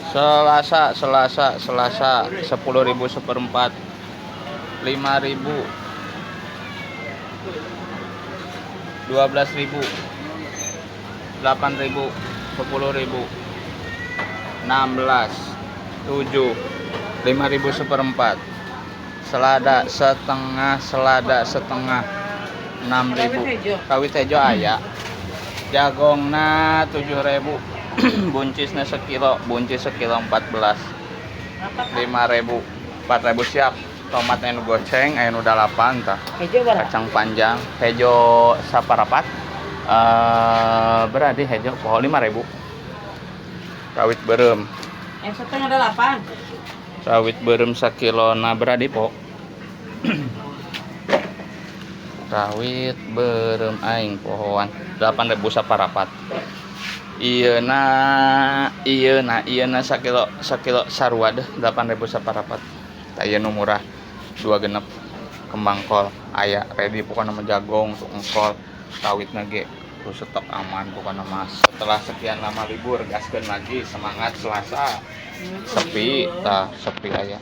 Selasa, Selasa, Selasa 10.000 seperempat, 5.000, 12.000, 8.000, 10.000, 16, 7, 5.000 seperempat. Selada setengah, selada setengah, 6.000. Kawit hejo aya. Jagongna 7.000. Buncisna sekilo, buncis sekilo 14. 5.000, 4.000 siap. Tomat anu goceng, anu 8 tah. Hejo berapa? Kacang panjang, hejo saparapat. Berarti hejo poho 5.000. Rawit beureum. Yang setengah delapan. Rawit beureum sakilona berarti po. Rawit beureum aing pohoan 8.000 saparapat. Ieu na ieu na ieu na sakilo sakilo sarua deh 8.000 saparapat. Tah ieu nu murah 2 genep kembang kol aya ready pokona mah jagong tungkol rawitna ge ku stok aman pokona mah. Setelah sekian lama libur, gaskeun lagi semangat. Selasa sepi tah, sepi aya.